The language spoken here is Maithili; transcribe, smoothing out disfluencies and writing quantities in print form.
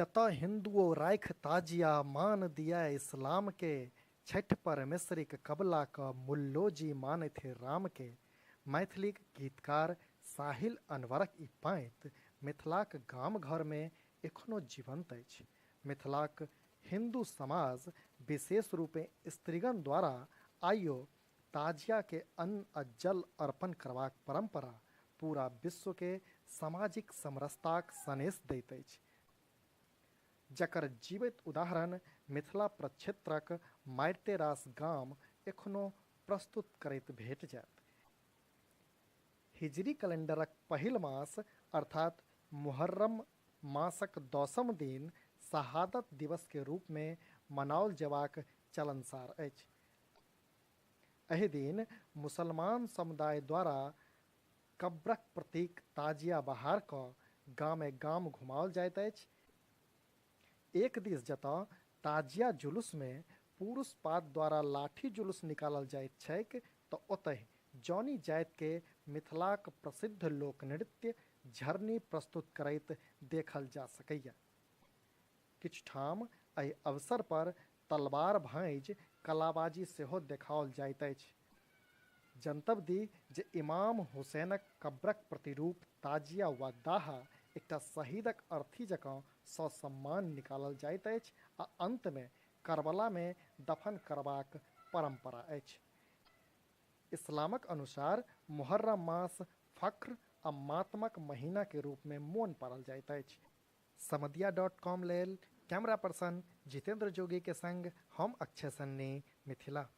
जतऽ हिन्दुओ राखि ताजिया मान दिअ इस्लाम के, छठि पर मिसरीक कबला कऽ मुल्लोजी मानथि राम के, मैथिलीक गीतकार साहिल अनवरक ई पाँति मिथिलाक गाम-घर मे एखनो जीवंत अछि। मिथिलाक हिन्दू समाज विशेष रूपेँ स्त्रीगण द्वारा आइयो ताजिया के अन्न आ जल अर्पण करबाक परंपरा पूरा विश्व के सामाजिक समरसताक सनेस दैत अछि। जकर जीवैत उदाहरण मिथिला प्रक्षेत्रक मारिते रास गाम एखनो प्रस्तुत करैत भेट जायत। हिजरी कैलेंडरक पहिल मास अर्थात मुहर्रम मासक 10म दिन शहादत दिवस के रूप मे मनाओल जेबाक चलनसार अछि। एहि दिन मुसलमान समुदाय द्वारा कब्रक प्रतीक ताजिया बहार कऽ गामे-गाम घुमाओल जाइत अछि। एक दिस जतऽ ताजिया जुलूस मे पुरुष पात द्वारा लाठी जुलूस निकालल जाइत छैक तऽ ओतहि जौनी जाति के मिथिलाक प्रसिद्ध लोकनृत्य झरनी प्रस्तुत करैत देखल जा सकैए। किछु ठाम एहि अवसर पर तलवार भाँजि कलाबाजी सेहो देखाओल जाइत अछि। जनतब दी जे इमाम हुसैनक कब्रक प्रतिरूप ताजिया वा दाहा एकटा शहीदक अर्थी जकाँ ससम्मान निकालल जाइत अछि आ अंत मे करबला मे दफन करबाक परंपरा अछि। इस्लामक अनुसार मुहर्रम मास फख्र आ मातमक महीना के रूप मे मोन पाड़ल जाइत अछि। समदिया डॉट कॉम लेल कैमरा पर्सन जितेंद्र जोगी के संग हम अक्षय सन्नी, मिथिला।